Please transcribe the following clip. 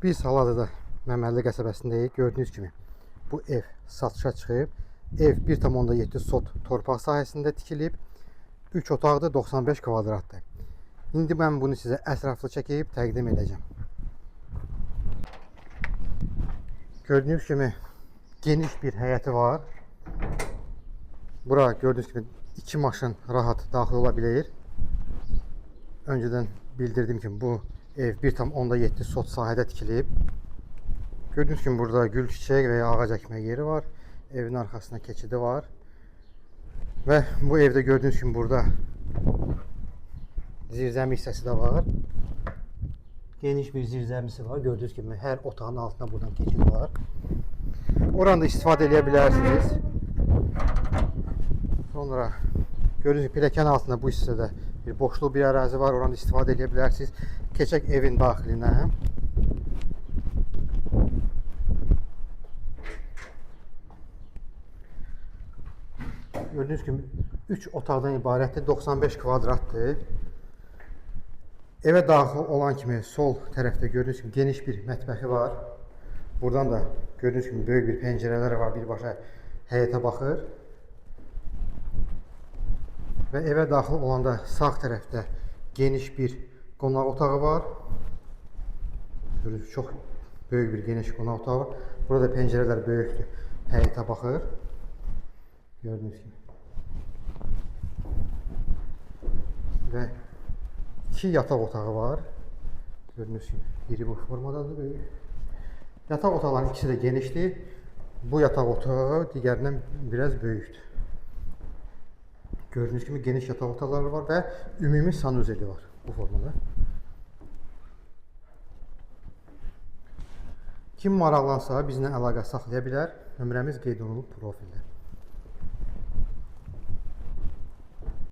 Biz hal-hazırda Məməlli qəsəbəsindəyik. Gördüyünüz kimi bu ev satışa çıxıb. Ev 1,7 sot torpaq sahəsində tikilib. 3 otaqdır, 95 kvadratdır. İndi mən bunu sizə ətraflı çəkib təqdim edəcəm. Gördüyünüz kimi geniş bir həyəti var. Bura gördüyünüz kimi iki maşın rahat daxil ola bilir. Öncədən bildirdiyim kimi bu ev 1,7 sot sahədə tikilib. Gördüyünüz kimi burada gül çiçək və ya ağac əkmə yeri var. Evin arxasına keçidi var. Və bu evdə gördüyünüz kimi burada zirzəmi hissəsi də var. Geniş bir zirzəmisi var. Gördüyünüz kimi hər otağın altına buradan keçid var. Oranı da istifadə edə bilərsiniz. Sonra gördüyünüz kimi pilləkən altında bu hissədə bir boşluq bir ərazi var. Oranı da istifadə edə bilərsiniz. Keçək evin daxilinə. Gördüyünüz kimi 3 otaqdan ibarətdir. 95 kvadratdır. Evə daxil olan kimi sol tərəfdə gördüyünüz kimi geniş bir mətbəxi var. Buradan da gördüyünüz kimi böyük bir pəncərələr var, birbaşa həyətə baxır. Və evə daxil olanda sağ tərəfdə geniş bir qonaq otağı var. Görürsünüz, çox böyük bir geniş qonaq otağı var. Burada pəncərələr böyükdür, həyətə baxır. Gördüyünüz kimi. Və iki yataq otağı var. Gördüyünüz kimi biri bu formadadır, böyük. Yataq otaqlarının ikisi də genişdir. Bu yataq otağı digərindən biraz böyükdür. Gördüyünüz kimi geniş yataq otaqları var və ümumi sanuzeli var bu formada. Kim maraqlansa bizimlə əlaqə saxlaya bilər. Nömrəmiz qeyd olunub profildə.